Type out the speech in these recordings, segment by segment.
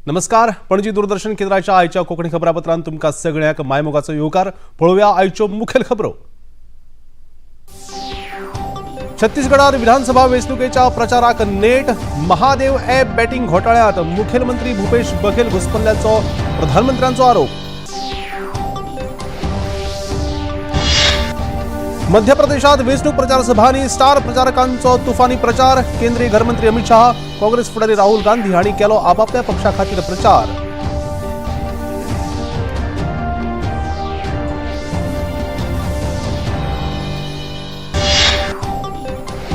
नमस्कार, पणजी दूरदर्शन केंद्राच्या आयच्या कोंकणी खबरापत्रांत तुमकां सगळ्यांक मायमोगाचो येवकार. पळोवया आयच्यो मुखेल खबरो. छत्तीसगडात विधानसभा वेंचणुकेच्या प्रचाराक नेट. महादेव ॲप बॅटिंग घोटाळ्यात मुखेलमंत्री भूपेश बघेल घुसपल्ल्याचो प्रधानमंत्र्यांचो आरोप. मध्य प्रदेशात वेंचणूक प्रचार सभांनी स्टार प्रचारकांचो तुफानी प्रचार. केंद्रीय घरमंत्री अमित शहा, काँग्रेस फुडारी राहुल गांधी हांणी केलो आपापल्या पक्षा खातीर प्रचार.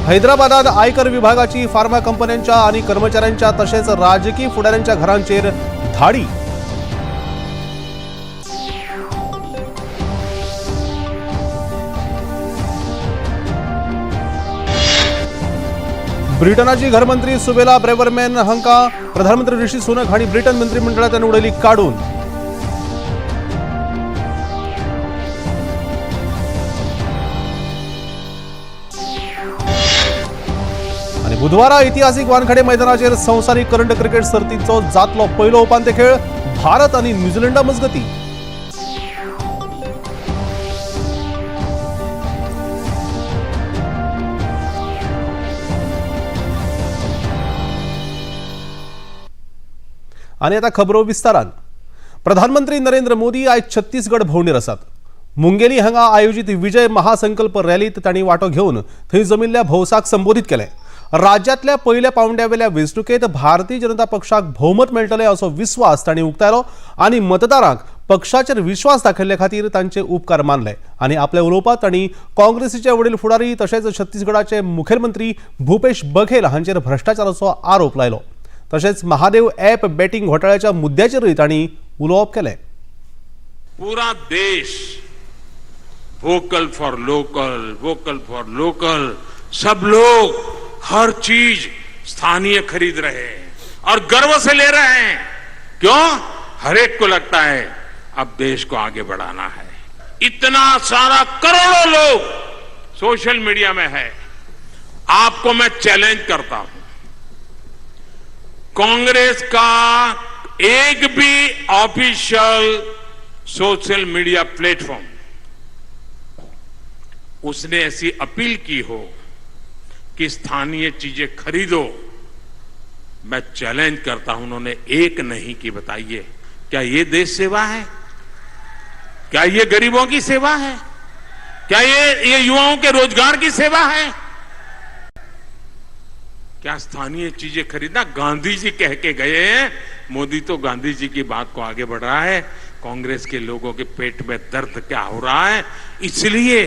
हैदराबादात आयकर विभागाची फार्मा कंपन्यांच्या आणि कर्मचाऱ्यांच्या तशेंच राजकीय फुडाऱ्यांच्या घरांचेर धाडी. ब्रिटनाची घरमंत्री सुवेला ब्रेव्हरमॅन हांकां प्रधानमंत्री ऋषी सुनक हांणी ब्रिटन मंत्रिमंडळांतल्यान उडयली काडून. आनी बुधवारा इतिहासीक वानखेडे मैदानाचेर संवसारीक करंड क्रिकेट सर्तीचो जातलो पयलो उपांत्य खेळ. भारत आनी न्यूझीलंडा मजगती. आनी आतां खबरो विस्तारान. प्रधानमंत्री नरेंद्र मोदी आयज छत्तीसगड भोंवडेर आसात. मुंगेली हांगा आयोजीत विजय महासंकल्प रॅलीत तांणी वांटो घेवन थंय जमिल्ल्या भौसाक संबोधीत केलें. राज्यांतल्या पयल्या पावंड्यावेल्या वेंचणुकेंत भारतीय जनता पक्षाक भोवमत मेळटलें असो विस्वास तांणी उक्तायलो आनी मतदारांक पक्षाचेर विश्वास दाखयल्ले खातीर तांचे उपकार मानले. आनी आपल्या उलोवपांत तांणी काँग्रेसीचे वडील फुडारी तशेंच छत्तीसगडाचे मुखेलमंत्री भूपेश बघेल हांचेर भ्रश्टाचाराचो आरोप लायलो. तशेंच महादेव ॲप बॅटिंग घोटाळ्याच्या मुद्द्याचेरूय तांणी उलोवप केलें. पूरा देश vocal for local, vocal for local, सब लोग हर चीज स्थानीय खरीद रहे हैं और गर्व से ले रहे हैं. क्यों? हर एक को लगता है अब देश को आगे बढ़ाना है. इतना सारा करोड़ों लोग सोशल मीडिया में है. आपको मैं चैलेंज करता हूं, कांग्रेस का एक भी ऑफिशियल सोशल मीडिया प्लेटफॉर्म उसने ऐसी अपील की हो कि स्थानीय चीजें खरीदो, मैं चैलेंज करता हूं, उन्होंने एक नहीं की. बताइए, क्या ये देश सेवा है? क्या ये गरीबों की सेवा है? क्या ये युवाओं के रोजगार की सेवा है? क्या स्थानीय चीजें खरीदना गांधी जी कह के गए हैं? मोदी तो गांधी जी की बात को आगे बढ़ रहा है. कांग्रेस के लोगों के पेट में दर्द क्या हो रहा है? इसलिए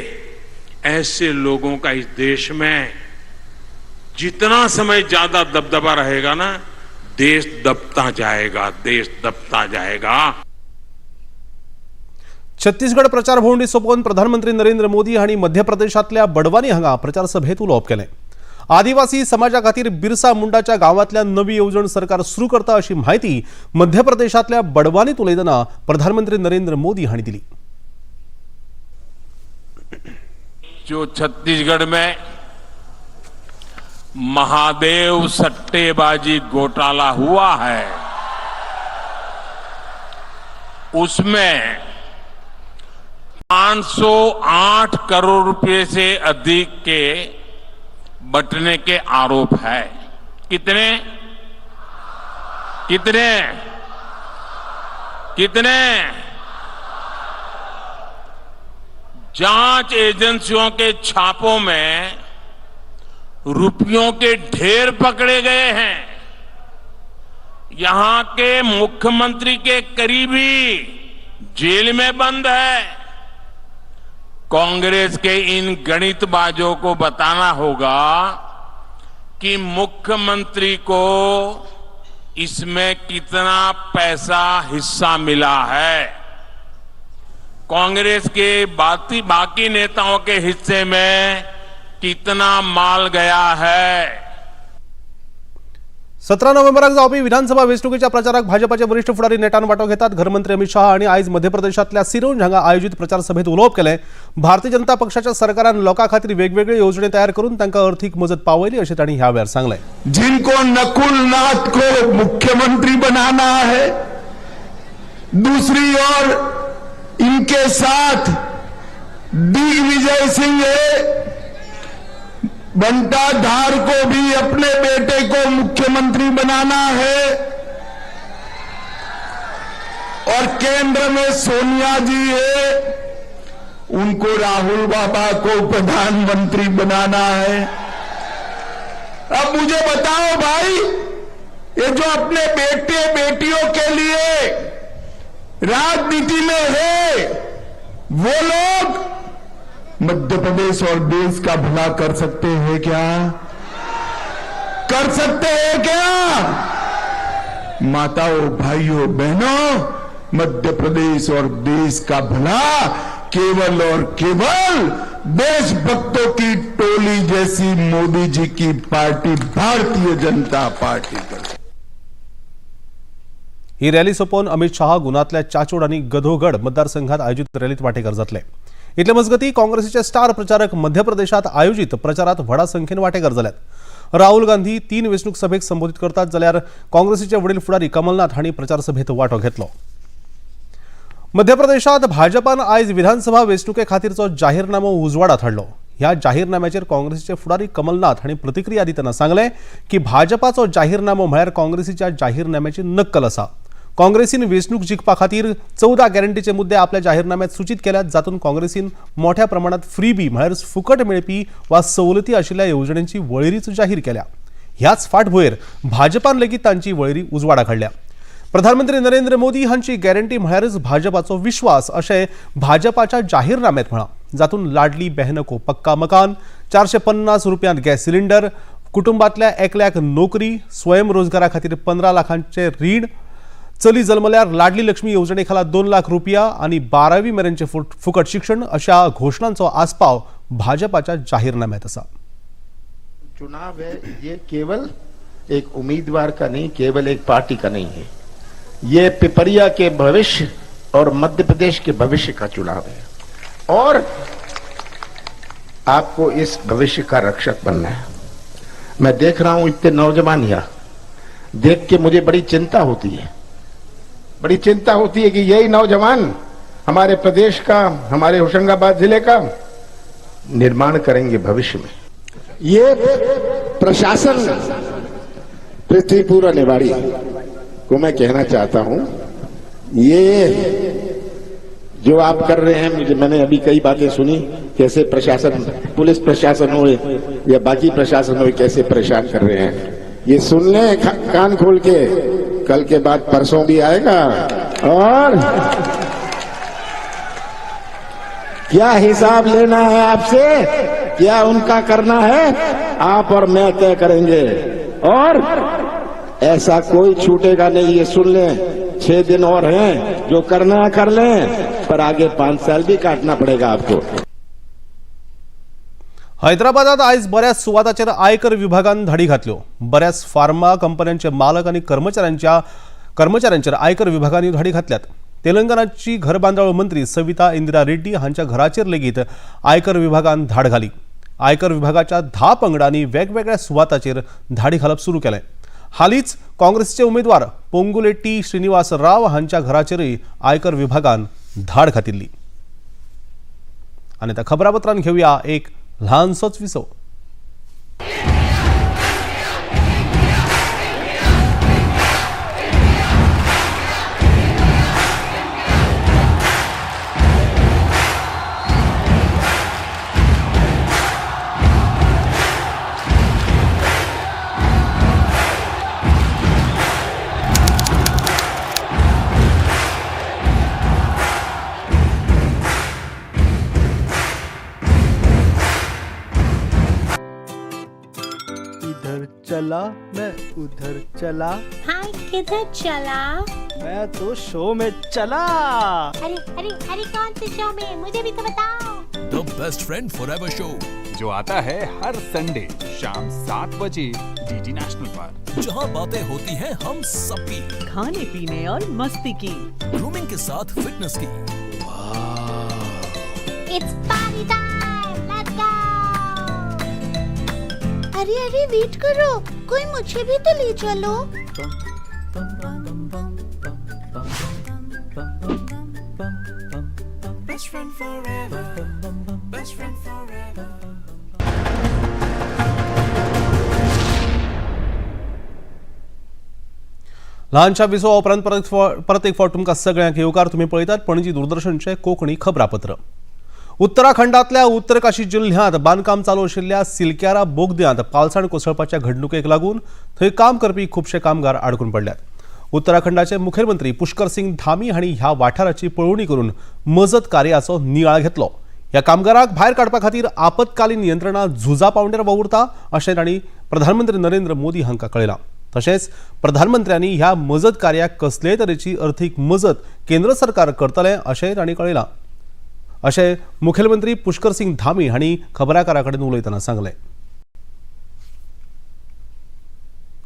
ऐसे लोगों का इस देश में जितना समय ज्यादा दबदबा रहेगा ना, देश दबता जाएगा, देश दबता जाएगा. छत्तीसगड प्रचार भोवंडी सोंपोवन प्रधानमंत्री नरेंद्र मोदी हांणी मध्य प्रदेशांतल्या बडवानी हांगा प्रचार सभेत उलोवप केलें. आदिवासी समाजा खातीर बिरसा मुंडाच्या गांवांतल्यान नवी येवजण सरकार सुरू करता अशी म्हायती मध्य प्रदेशांतल्या बडवानीत उलयतना प्रधानमंत्री नरेंद्र मोदी हांणी दिली. जो छत्तीसगढ़ में महादेव सट्टेबाजी घोटाला हुआ है, उसमें 508 करोड़ रुपए से अधिक के बटने के आरोप है. कितने कितने कितने? जांच एजेंसियों के छापों में रुपयों के ढेर पकड़े गए हैं. यहां के मुख्यमंत्री के करीबी जेल में बंद है. कांग्रेस के इन गणितबाजों को बताना होगा कि मुख्यमंत्री को इसमें कितना पैसा हिस्सा मिला है, कांग्रेस के बाकी नेताओं के हिस्से में कितना माल गया है. 17 नोव्हेंबराक जावपी विधानसभा वेंचणुकेच्या प्रचाराक भाजपाचे वरिष्ठ फुडारी नेटान वांटो घेतात. घरमंत्री अमित शहा हांणी आयज मध्य प्रदेशांतल्या सिरोंज हांगा आयोजीत प्रचार सभेत उलोवप केलें. भारतीय जनता पक्षाच्या सरकारान लोकां खातीर वेगवेगळ्यो येवजण्यो तयार करून तांकां अर्थीक मजत पावयली अशें तांणी ह्या वेळार सांगलें. जिनको नकुल नाथ को मुख्यमंत्री बनाना है, दूसरी ओर इनके साथ दिग्विजय सिंह है, बंटा धार को भी अपने बेटे को मुख्यमंत्री बनाना है और केंद्र में सोनिया जी है, उनको राहुल बाबा को प्रधानमंत्री बनाना है। अब मुझे बताओ भाई, ये जो अपने बेटे बेटियों के लिए राजनीति में है, वो लोग मध्य प्रदेश और देश का भला कर सकते हैं क्या? कर सकते हैं क्या? माताओं, भाइयों, बहनों, मध्य प्रदेश और देश का भला केवल और केवल देशभक्तों की टोली जैसी मोदी जी की पार्टी भारतीय जनता पार्टी कर सकती। ही रॅली सोंपोवन अमित शहा गुनातल्या चाचोड आनी गधोगड मतदारसंघात आयोजित रॅलीत वांटेकार जातले. इतले मजगती काँग्रेसीचे स्टार प्रचारक मध्य प्रदेशात आयोजित प्रचारात व्हडा संख्येन वांटेकार जाल्यात. राहुल गांधी 3 वेंचणूक सभेक संबोधित करतात, जाल्यार काँग्रेसीचे वडील फुडारी कमलनाथ हांणी प्रचार सभेत वांटो घेतलो. मध्य प्रदेशात भाजपान आयज विधानसभा वेंचणुके खातीरचो जाहीरनामो उजवाडात हाडलो. ह्या जाहीरनाम्याचेर काँग्रेसीचे फुडारी कमलनाथ हांणी प्रतिक्रिया दितना सांगलें की भाजपाचो जाहीरनामो म्हळ्यार काँग्रेसीच्या जाहीरनाम्याची नक्कल आसा. काँग्रेसीन वेंचणूक जिखपा खातीर 14 गॅरंटीचे मुद्दे आपल्या जाहीरनाम्यात सूचीत केल्यात, जातूंत काँग्रेसीन मोठ्या प्रमाणात फ्रीबी म्हळ्यार फुकट मेळपी वा सवलती आशिल्ल्या येवजण्यांची वळेरीच जाहीर केल्या. ह्याच फाटभुंयेर भाजपान लेगीत तांची वळेरी उजवाडाक हाडल्या. प्रधानमंत्री नरेंद्र मोदी हांची गॅरंटी म्हळ्यारच भाजपाचो विश्वास अशें भाजपाच्या जाहीरनाम्यात म्हळां, जातूंत लाडली बहन को पक्का मकान, 450 रुपयांत गॅस सिलिंडर, कुटुंबांतल्या एकल्याक नोकरी, स्वयंरोजगारा खातीर 15 लाखांचे रीण, चली जल्मल्यार लाडली लक्ष्मी येवजणे खाला 2 लाख रुपया आनी 12वी मेरेनचें फुकट शिक्षण अशा घोशणांचो आस्पाव भाजपाच्या जाहीरनाम्यात आसा. चुनाव है ये केवल एक उम्मीदवार का नहीं, केवल एक पार्टी का नहीं है, ये पिपरिया के भविष्य और मध्य प्रदेश के भविष्य का चुनाव है और आपको इस भविष्य का रक्षक बनना है। मैं देख रहा हूं इतने नौजवान यहाँ, देख के मुझे बड़ी चिंता होती है, बड़ी चिंता होती है कि यही नौजवान हमारे प्रदेश का, हमारे होशंगाबाद जिले का निर्माण करेंगे भविष्य में। ये प्रशासन पृथ्वीपुर निवाड़ी को मैं कहना चाहता हूं, ये जो आप कर रहे हैं, मुझे मैंने अभी कई बातें सुनी, कैसे प्रशासन, पुलिस प्रशासन हो या बाकी प्रशासन हो, कैसे परेशान कर रहे हैं। ये सुन लें कान खोल के, कल के बाद परसों भी आएगा और क्या हिसाब लेना है आपसे, क्या उनका करना है, आप और मैं तय करेंगे और ऐसा कोई छूटेगा नहीं। ये सुन लें, 6 दिन और हैं, जो करना है कर लें, पर आगे 5 साल भी काटना पड़ेगा आपको। हैदराबादात आयज बऱ्याच सुवाताचेर आयकर विभागान धाडी घातल्यो. बऱ्याच फार्मा कंपन्यांचे मालक आनी कर्मचाऱ्यांचेर आयकर विभागान ह्यो धाडी घातल्यात. तेलंगणाची घर बांदावळ मंत्री सविता इंदिरा रेड्डी हांच्या घराचेर लेगीत आयकर विभागान धाड घाली. आयकर विभागाच्या 10 पंगडांनी वेगवेगळ्या सुवाताचेर धाडी घालप सुरू केलें. हालींच काँग्रेसचे उमेदवार पोंगुलेट्टी श्रीनिवास राव हांच्या घराचेरय आयकर विभागान धाड घातिल्ली. आनी आतां खबरापत्रान घेवया एक ल्हानसोच विसव. इधर चला मैं उधर चला, भाई किधर चला? मैं तो शो में चला। अरे अरे अरे कौन से शो में, मुझे भी तो बताओ। The best friend forever show, जो आता है हर संडे शाम 7 बजे डीडी नेशनल पर, जहां बातें होती हैं हम सबकी, खाने पीने और मस्ती की, ग्रूमिंग के साथ फिटनेस की। It's party time, let's go. अरे अरे, वेट करो, कोई मुझे भी तो ले चलो। Best friend forever, best friend forever. ल्हानशा विसवा उपरांत परत एक फावट तुमकां सगळ्यांक येवकार. तुमी पळयतात पणजी दूरदर्शनचें कोंकणी खबरापत्र. उत्तराखंडांतल्या उत्तरकाशी जिल्ह्यांत बांदकाम चालू आशिल्ल्या सिलक्यारा बोगद्यांत पालसाण कोसळपाच्या घडणुकेक लागून थंय काम करपी खुबशे कामगार आडकून पडल्यात. उत्तराखंडाचे मुखेलमंत्री पुष्कर सिंग धामी हांणी ह्या वाठाराची पळोवणी करून मजत कार्याचो नियाळ घेतलो. ह्या कामगारांक भायर काडपा खातीर आपत्कालीन यंत्रणा झुजा पावंड्यार वावुरता अशें तांणी प्रधानमंत्री नरेंद्र मोदी हांकां कळयलां. तशेंच प्रधानमंत्र्यांनी ह्या मजत कार्याक कसलेय तरेची अर्थीक मजत केंद्र सरकार करतलें अशेंय तांणी कळयलां, अशें मुखेलमंत्री पुष्कर सिंग धामी हांणी खबराकारा कडेन उलयतना सांगलें.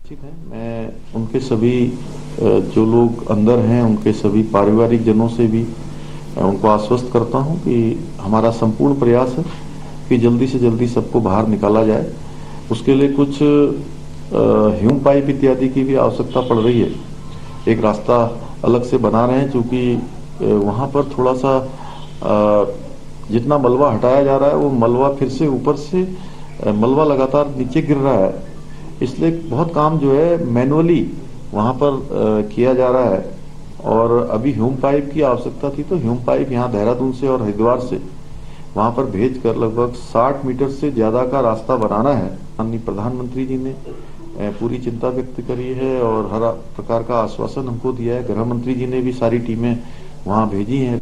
ठीक है, मैं उनके सभी जो लोग अंदर हैं, उनके सभी पारिवारिक जनों से भी उनको आश्वस्त करता हूं कि हमारा संपूर्ण प्रयास है कि जल्दी से जल्दी सबको बाहर निकाला जाए। उसके लिए कुछ ह्यूम पाइप इत्यादि की भी आवश्यकता पड़ रही है। एक रास्ता अलग से बना रहे हैं, क्योंकि वहां पर थोड़ा सा जितना मलबा हटाया जा रहा है, वो मलबा फिर से ऊपर से मलबा लगातार नीचे गिर रहा है। इसलिए बहुत काम जो है मैनुअली वहां पर किया जा रहा है और अभी ह्यूम पाइप की आवश्यकता थी, तो ह्यूम पाइप यहाँ देहरादून से और हरिद्वार से वहां पर भेजकर लगभग 60 मीटर से ज्यादा का रास्ता बनाना है। माननीय प्रधानमंत्री जी ने पूरी चिंता व्यक्त करी है और हर प्रकार का आश्वासन हमको दिया है। गृह मंत्री जी ने भी सारी टीमें वहां भेजी हैं।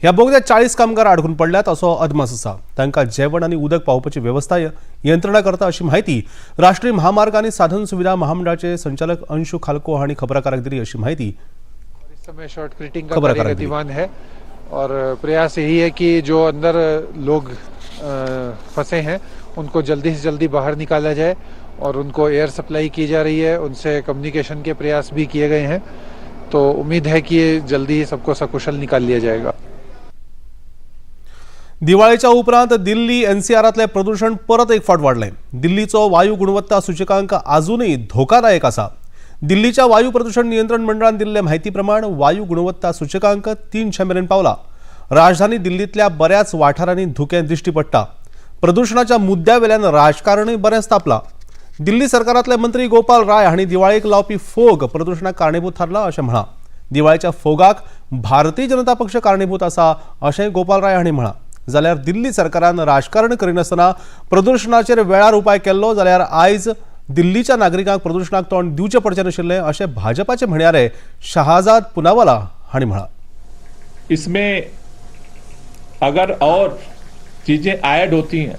ह्या बोगद्यात 40 कामगार आडकून पडल्यात असो अदमास आसा. तांकां जेवण आनी उदक पावोवपाची वेवस्था यंत्रणा करता अशी म्हायती राष्ट्रीय महामार्ग आनी साधन सुविधा महामंडळाचे संचालक अंशू खालको हांणी खबराकाराक दिली, अशी म्हायती इस समय शॉर्ट क्रीटिंग का खबर कार्य करा दी। गतिमान है और प्रयास यही है कि जो अंदर लोग फंसे हैं, उनको जल्दी से जल्दी बाहर निकाला जाए और उनको एयर सप्लाई की जा रही है, उनसे कम्युनिकेशन के प्रयास भी किए गए हैं। तो उम्मीद है कि ये जल्दी ही सबको सकुशल निकाल लिया जाएगा। दिवाळेच्या उपरांत दिल्ली एनसीआरांतलें प्रदूषण परत एक फावट वाडलें. दिल्लीचो वायू गुणवत्ता सूचकांक आजुनूय धोकादायक आसा. दिल्लीच्या वायू प्रदूषण नियंत्रण मंडळान दिल्ले म्हायती प्रमाण वायू गुणवत्ता सूचकांक 300 मेरेन पावला. राजधानी दिल्लींतल्या बऱ्याच वाठारांनी धुकें दिश्टी पडटा. प्रदूषणाच्या मुद्द्या वेल्यान राजकारणूय बरेंच तापलां. दिल्ली सरकारांतले मंत्री गोपाल राय हांणी दिवाळेक लावपी फोग प्रदूषणाक कारणीभूत थारला अशें म्हळां. दिवाळेच्या फोगाक भारतीय जनता पक्ष कारणीभूत आसा अशें गोपाल राय हांणी म्हळां. जाल्यार दिल्ली सरकारान राजकारण करिनासतना प्रदूषणाचेर वेळार उपाय केल्लो जाल्यार आयज दिल्लीच्या नागरिकांक प्रदूषणाक तोंड दिवचें पडचें नाशिल्लें अशें भाजपाचे म्हणयारे शहाजाद पुनावाला हांणी म्हळां. इसमें अगर और चीजें ऐड होती हैं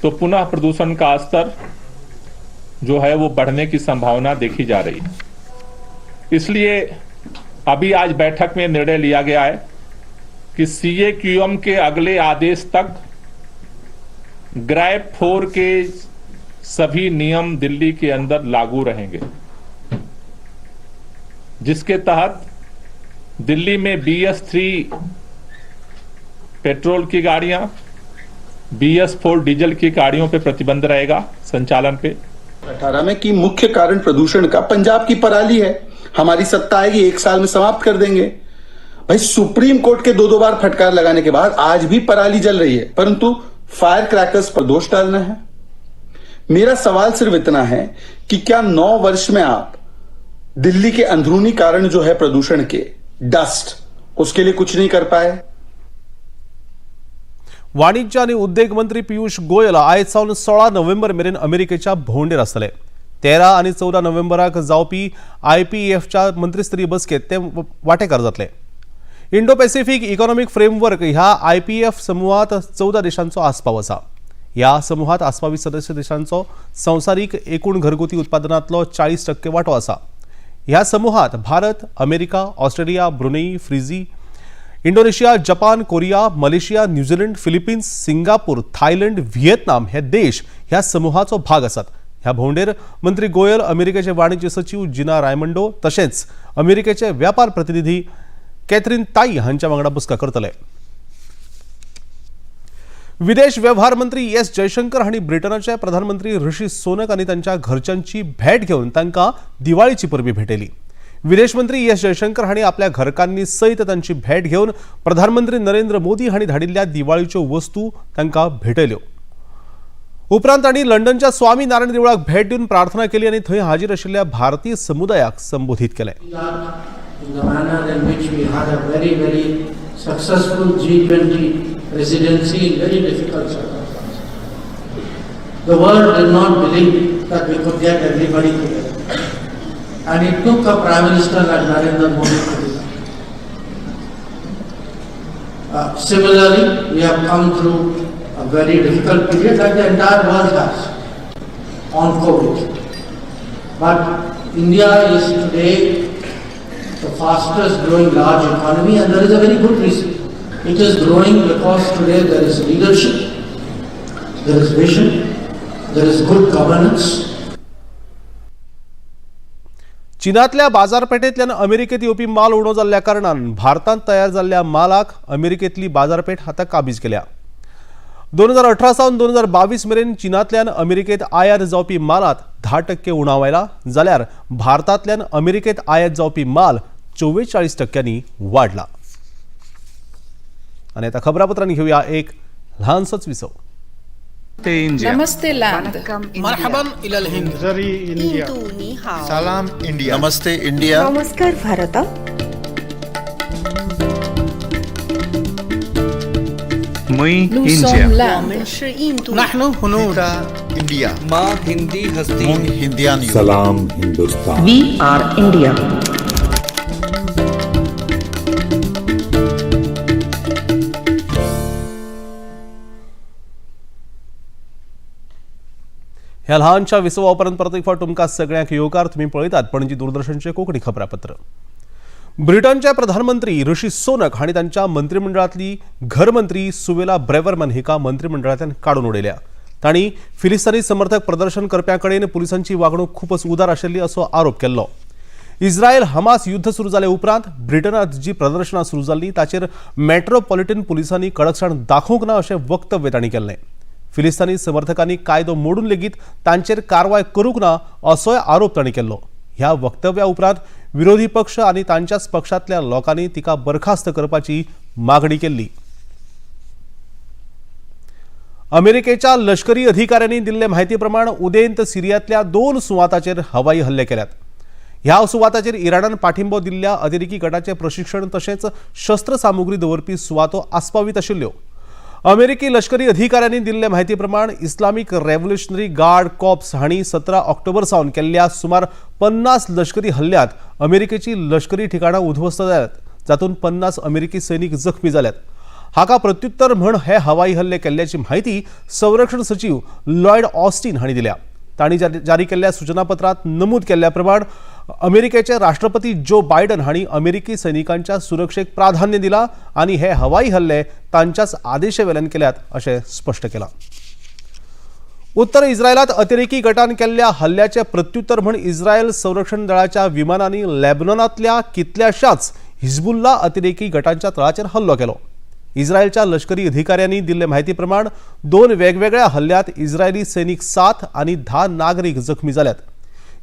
तो पुनः प्रदूषण का स्तर जो है वो बढ़ने की संभावना देखी जा रही है। इसलिए अभी आज बैठक में निर्णय लिया गया है कि सीएक्यूएम के अगले आदेश तक ग्रैप 4 के सभी नियम दिल्ली के अंदर लागू रहेंगे, जिसके तहत दिल्ली में बीएस 3 पेट्रोल की गाड़ियां, बीएस 4 डीजल की गाड़ियों पे प्रतिबंध रहेगा संचालन पे। 18 में कि मुख्य कारण प्रदूषण का पंजाब की पराली है, हमारी सत्ता आएगी, एक साल में समाप्त कर देंगे। भाई, सुप्रीम कोर्ट के दो दो बार फटकार लगाने के बाद आज भी पराली जल रही है, परंतु फायर क्रैकर्स पर दोष डालना है। मेरा सवाल सिर्फ इतना है कि क्या 9 वर्ष में आप दिल्ली के अंदरूनी कारण जो है प्रदूषण के, डस्ट, उसके लिए कुछ नहीं कर पाए? वाणिज्य आनी उद्देग मंत्री पियुष गोयल आयज सावन 16 नोव्हेंबर मेरेन अमेरिकेच्या भोंवडेर आसतले. 13 आनी 14 नोव्हेंबराक जावपी आयपीईएफच्या मंत्रीस्तरीय बसकेत ते वांटेकार जातले. इंडो पॅसिफीक इकॉनॉमिक फ्रेमवर्क ह्या आयपीएफ समुहात 14 देशांचो आस्पाव आसा. ह्या समुहात आस्पावीत सदस्य देशांचो संवसारीक एकूण घरगुती उत्पादनांतलो 40% वांटो आसा. ह्या समुहात Bharat, America, Australia, Brunei, Fiji, Indonesia, Japan, Korea, Malaysia, New Zealand, Philippines, Singapore, Thailand, Vietnam हे देश ह्या समुहाचो भाग आसात. ह्या भोंवडेर मंत्री गोयल अमेरिकेचे वाणिज्य सचीव जिना रायमंडो तशेंच अमेरिकेचे व्यापार प्रतिनिधी कॅथरीन ताई हांच्या वांगडा बसका करतले. विदेश व्यवहार मंत्री एस जयशंकर हांणी ब्रिटनाचे प्रधानमंत्री ऋषी सोनक आनी तांच्या घरच्यांची भेट घेवन तांकां दिवाळीची परबी भेटयली. विदेश मंत्री एस जयशंकर हांणी आपल्या घरकान्नी सयत तांची भेट घेवन प्रधानमंत्री नरेंद्र मोदी हांणी धाडिल्ल्या दिवाळीच्यो वस्तू तांकां भेटयल्यो. उपरांत तांणी लंडनच्या स्वामी नारायण देवळाक भेट दिवन प्रार्थना केली आनी थंय हाजीर आशिल्ल्या भारतीय समुदायाक संबोधीत केलें. In the manner in which we had a very, very successful G20 presidency in very difficult circumstances. The world did not believe that we could get everybody together. And it took a Prime Minister like Narendra Modi to do that. Similarly, we have come through a very difficult period like the entire world has on COVID. But India is today the fastest growing large economy, and there is a very good reason. It is growing because today there is leadership, there is vision, there is good governance. चीनातल्या बाजारपेठेंतल्यान अमेरिकेत येवपी माल उणो जाल्ल्या कारणान भारतांत तयार जाल्ल्या मालाक अमेरिकेंतली बाजारपेठ आतां काबीज केल्या. 2018 सावन 2022 मेरेन चीनांतल्यान अमेरिकेत आयात जावपी मालांत 10% उणाव आयला, जाल्यार भारतांतल्यान अमेरिकेत आयात जावपी माल 44 टक्क्यांनी वाडला. आनी आतां खबरापत्रांनी घेवया एक ल्हानसोच विसव. नमस्ते लैंड. مرحبا إلى الهند. सलाम इंडिया. नमस्ते इंडिया. नमस्कार Bharat. Nous sommes l'Inde. نحن هنود. India. माँ हिंदी हस्ती. हिंदियान. सलाम हिंदुस्तान. We are India. ह्या ल्हानशा विसवा उपरांत परत एक फावट तुमकां सगळ्यांक येवकार. तुमी पळयतात पणजी दूरदर्शनचे कोंकणी खबरापत्र. ब्रिटनचे प्रधानमंत्री ऋषी सोनक हांणी तांच्या मंत्रिमंडळांतली घरमंत्री सुवेला ब्रेवरमन हिका मंत्रिमंडळांतल्यान काडून उडयल्या. तांणी फिलिस्तानी समर्थक प्रदर्शन करप्यां कडेन पुलिसांची वागणूक खूपच उदार आशिल्ली असो आरोप केल्लो. इस्रायल हमास युद्ध सुरू जाले उपरांत ब्रिटनांत जी प्रदर्शनां सुरू जाल्लीं ताचेर मेट्रोपॉलिटन पुलिसांनी कडकसाण दाखोवंक ना अशें वक्तव्य तांणी केल्लें. फिलिस्तानी समर्थकांनी कायदो मोडून लेगीत तांचेर कारवाय करूंक ना असोय आरोप तांणी केल्लो. ह्या वक्तव्या उपरांत विरोधी पक्ष आनी तांच्याच पक्षांतल्या लोकांनी तिका बरखास्त करपाची मागणी केल्ली. अमेरिकेच्या लष्करी अधिकाऱ्यांनी दिल्ले म्हायती प्रमाण उदेंत सिरियांतल्या दोन सुवाताचेर हवाई हल्ले केल्यात. ह्या सुवाताचेर इराणान पाठिंबो दिल्ल्या अतिरेकी गटाचें प्रशिक्षण तशेंच शस्त्र सामुग्री दवरपी सुवातो आस्पावीत आशिल्ल्यो. अमेरिकी लष्करी अधिकाऱ्यांनी दिल्ले म्हायती प्रमाण इस्लामिक रेव्होल्युशनरी गार्ड कॉर्प्स हांणी 17 ऑक्टोबर सावन केल्ल्या सुमार 50 लष्करी हल्ल्यांत अमेरिकेची लष्करी ठिकाणां उद्ध्वस्त जाल्यात, जातूंत 50 अमेरिकी सैनिक जखमी जाल्यात. हाका प्रत्युत्तर म्हण हे हवाई हल्ले केल्ल्याची म्हायती संरक्षण सचीव लॉयड ऑस्टीन हांणी दिल्या. तांणी जारी केल्ल्या सूचनापत्रांत नमूद केल्ल्या प्रमाण अमेरिकेचे राष्ट्रपती जो बायडन हांणी अमेरिकी सैनिकांच्या सुरक्षेक प्राधान्य दिला आनी हे हवाई हल्ले तांच्याच आदेशावेल्यान केल्यात अशें स्पश्ट केलां. उत्तर इस्रायलात अतिरेकी गटान केल्ल्या हल्ल्याचे प्रत्युत्तर म्हण इस्रायल संरक्षण दळाच्या विमानांनी लेबनॉनांतल्या कितल्याशाच हिजबुल्ला अतिरेकी गटांच्या तळाचेर हल्लो केलो. इस्रायलच्या लष्करी अधिकाऱ्यांनी दिल्ले म्हायती प्रमाण दोन वेगवेगळ्या हल्ल्यात इस्रायली सैनिक 7 आनी 10 नागरीक जखमी जाल्यात.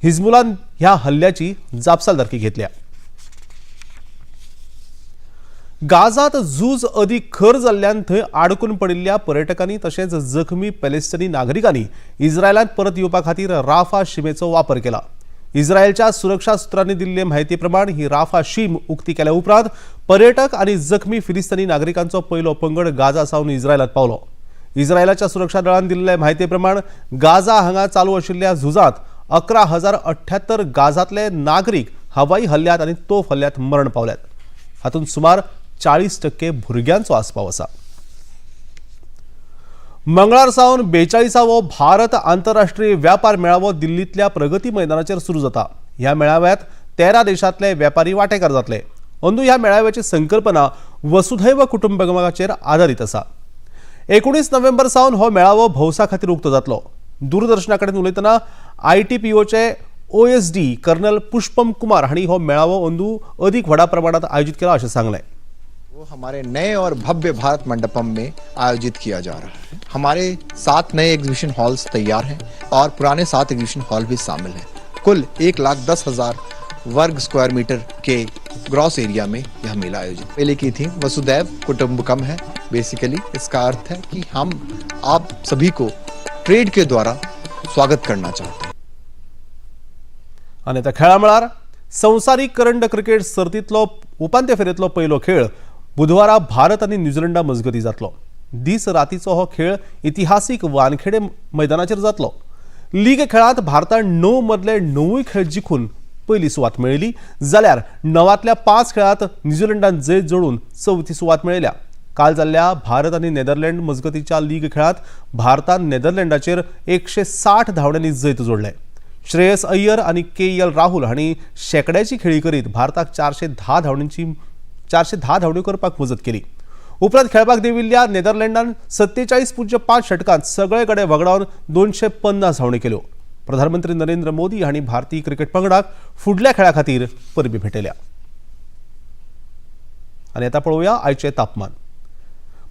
हिजबुलान ह्या हल्ल्याची जापसालदारकी घेतल्या. गाझात झूज अदीक खर जाल्ल्यान थंय आडकून पडिल्ल्या पर्यटकांनी तशेंच जखमी पॅलेस्टिनी नागरिकांनी इस्रायलांत परत येवपा खातीर राफा शिमेचो वापर केला. इस्रायलच्या सुरक्षा सुत्रांनी दिल्ले म्हायती प्रमाण ही राफा शीम उक्ती केल्या उपरांत पर्यटक आनी जखमी फिलिस्तीनी नागरिकांचो पयलो पंगड गाझा सावन इस्रायलांत पावलो. इस्रायलाच्या सुरक्षा दळान दिल्ले म्हायती प्रमाण गाझा हांगा चालू आशिल्ल्या झुजांत 11,078 गाझातले नागरीक हवाई हल्ल्यात आनी तोफ हल्ल्यात मरण पावल्यात. हातूंत सुमार 40% भुरग्यांचो आस्पाव आसा. मंगळार सावन 42वो भारत आंतरराष्ट्रीय व्यापार मेळावो दिल्लींतल्या प्रगती मैदानाचेर सुरू जाता. ह्या मेळाव्यात 13 देशांतले वेपारी वांटेकार जातले. अंदू ह्या मेळाव्याची संकल्पना वसुधैव कुटुंबकमाचेर आदारीत आसा. 19 नोव्हेंबर सावन हो मेळावो भौसा खातीर उक्तो जातलो. दूरदर्शना कडेन उलयतना ITPOचे OSD colonel Pushpam Kumar हांणी हो मेळावो अंदू अदीक व्हडा प्रमाणात आयोजित केला अशें सांगलें. वो हमारे नए और भव्य भारत मंडपम में आयोजित किया जा रहा है. हमारे 7 नए एग्जीबिशन हॉल्स तैयार हैं और पुराने 7 एग्जीबिशन हॉल भी शामिल हैं. कुल 1,10,000 वर्ग स्क्वायर मीटर के ग्रॉस एरिया में यह मेला आयोजित. मेले की थीम वसुधैव कुटुंबकम है. बेसिकली इसका अर्थ है कि हम आप सभी को ट्रेड के द्वारा स्वागत करना चाहते हैं. आनी आतां खेळा मळार संवसारीक करंड क्रिकेट सर्तींतलो उपांत्य फेरयेंतलो पयलो खेळ बुधवारा भारत आनी न्यूझीलंडा मजगतीं जातलो. दीस रातीचो हो खेळ इतिहासीक वानखेडे मैदानाचेर जातलो. लीग खेळांत भारतान 9 मदले 9 खेळ जिखून पयली सुवात मेळयली, जाल्यार 9तल्या 5 खेळांत न्यूझीलंडान जैत जोडून चवथी सुवात मेळयल्या. काल जाल्ल्या भारत आनी नेदरलँड मजगतीच्या लीग खेळांत भारतान नेदरलँडाचेर 160 धांवड्यांनी जैत जोडलें. श्रेयस अय्यर आनी KL Rahul हांणी शेंकड्याची खेळी करीत भारताक 410 धांवड्यो करपाक मजत केली. उपरांत खेळपाक देविल्ल्या नेदरलँडान 47.5 षटकांत सगळे कडेन वगडावन 250 धांवड्यो केल्यो. प्रधानमंत्री नरेंद्र मोदी हांणी भारतीय क्रिकेट पंगडाक फुडल्या खेळा खातीर परबी भेटयल्या. आनी आतां पळोवया आयचें तापमान.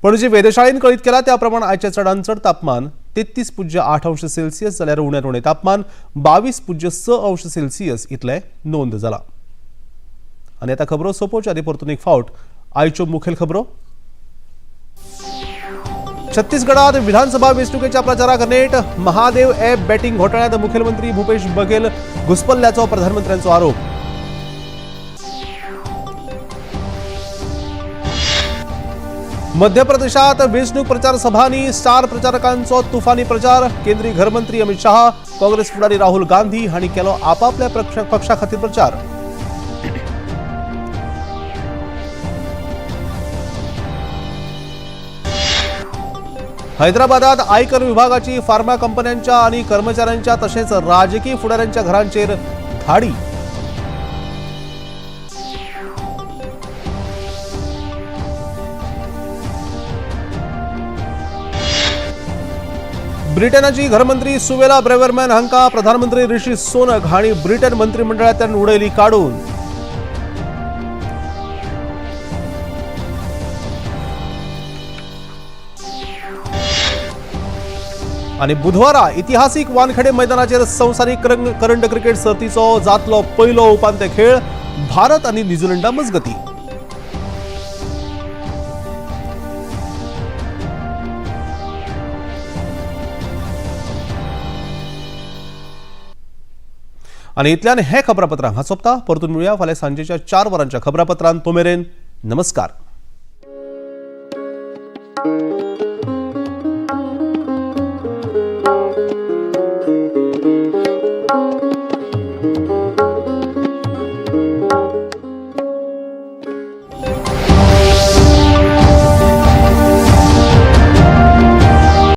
पणजे वेधशाळेन कळीत केला त्या प्रमाण आयचें चडांत चड तापमान 33.8 अंश सेल्सियस जाल्यार उण्यांत उणें तापमान 22.6 अंश सेल्सियस इतलें नोंद जाला. आनी आतां खबरो सोंपोवच्या आदी परतून एक फावट आयच्यो मुखेल खबरो. छत्तीसगडात विधानसभा वेंचणुकेच्या प्रचाराक नेट. महादेव ॲप बॅटिंग घोटाळ्यांत मुखेलमंत्री भूपेश बघेल घुसपल्ल्याचो प्रधानमंत्र्यांचो आरोप. मध्य प्रदेशात वेंचणूक प्रचार सभांनी स्टार प्रचारकांचो तुफानी प्रचार. केंद्रीय घरमंत्री अमित शाह, काँग्रेस फुडारी राहुल गांधी हांणी केलो आपापल्या पक्षा खातीर प्रचार. हैदराबादात आयकर विभागाची फार्मा कंपन्यांच्या आणि कर्मचाऱ्यांच्या तसेच राजकीय फुडाऱ्यांच्या घरांचेर धाडी. ब्रिटनाची घरमंत्री सुवेला ब्रेवरमॅन हांकां प्रधानमंत्री ऋषी सोनक हांणी ब्रिटन मंत्रिमंडळांतल्यान उडयली काडून. आनी बुधवारा इतिहासीक वानखेडे मैदानाचेर संवसारीक करंड क्रिकेट सर्तीचो जातलो पयलो उपांत्य खेळ भारत आनी न्यूझीलंडा मजगतीं. आनी इतल्यान हे खबरापत्र हांगा सोंपता. परतून मेळुया फाल्यां सांजेच्या 4 वरांच्या खबरापत्रांत. तो मेरेन नमस्कार.